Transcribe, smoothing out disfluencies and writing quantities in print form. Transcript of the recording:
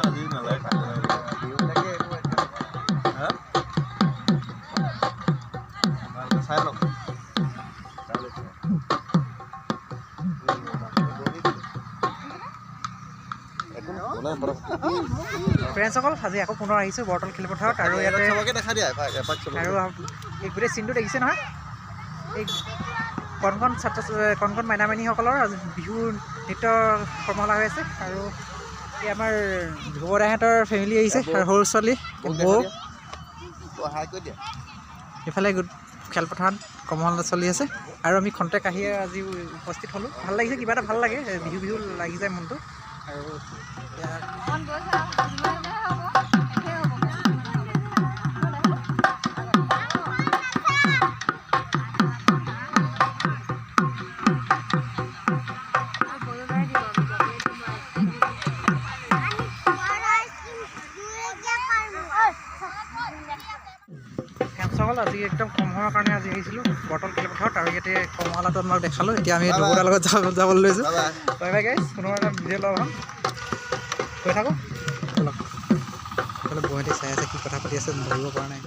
আজি নালাগে, কাইলৈ লাগে। হা? ভালকৈ চাই লওক। কাইলৈ একো নহয়। ফ্ৰেণ্ডছসকল, আজি আকৌ পুনৰ আহিছোঁ বৰতল খেলপথাৰত আৰু ইয়াতে চবকে দেখা দিয়া এপাক এপাক চবকে। আৰু এই গোটেই চিনটো দেখিছে নহয়, এই কণ কণ ছাত্ৰ, কণ কণ মাইনা মাইনীসকলৰ আজি বিহু নৃত্য কৰ্মশালা হৈ আছে। আৰু এই আমাৰ ধ্ৰুৱদাহঁতৰ ফেমিলি আহিছে আৰু সৰু ছোৱালী বৌক বৌ। দেখা দিয়া। বৌ, হাই কৈ দিয়া। ইফালে খেলপথাৰত কৰ্মশালা চলি আছে আৰু আমি খন্তেক আহিয়ে আজি উপস্থিত হ'লোঁ। ভাল লাগিছে, কিবা এটা ভাল লাগে, বিহু বিহু লাগি যায় মনটো। আৰু এতিয়া মন গৈছে আৰু যিমানে হ'ব শেষেই হ'ব। ফ্ৰেণ্ডছসকল, আজি একদম কম সময়ৰ কাৰণে আজি আহিছিলোঁ বৰতল খেলপথাৰত আৰু ইয়াতে কৰ্মশালাটো আপোনাক দেখালোঁ। এতিয়া আমি ধ্ৰুৱদাৰ লগত যাবলৈ লৈছোঁ। Bye bye. Bye bye guys, পুনৰ এটা ভিডিঅ' লগ হ'ম। গৈ থাকোঁ। ব'লক। এইফালে বৌহঁতে চাই আছে, কি কথা পাতি আছে ধৰিব পৰা নাই।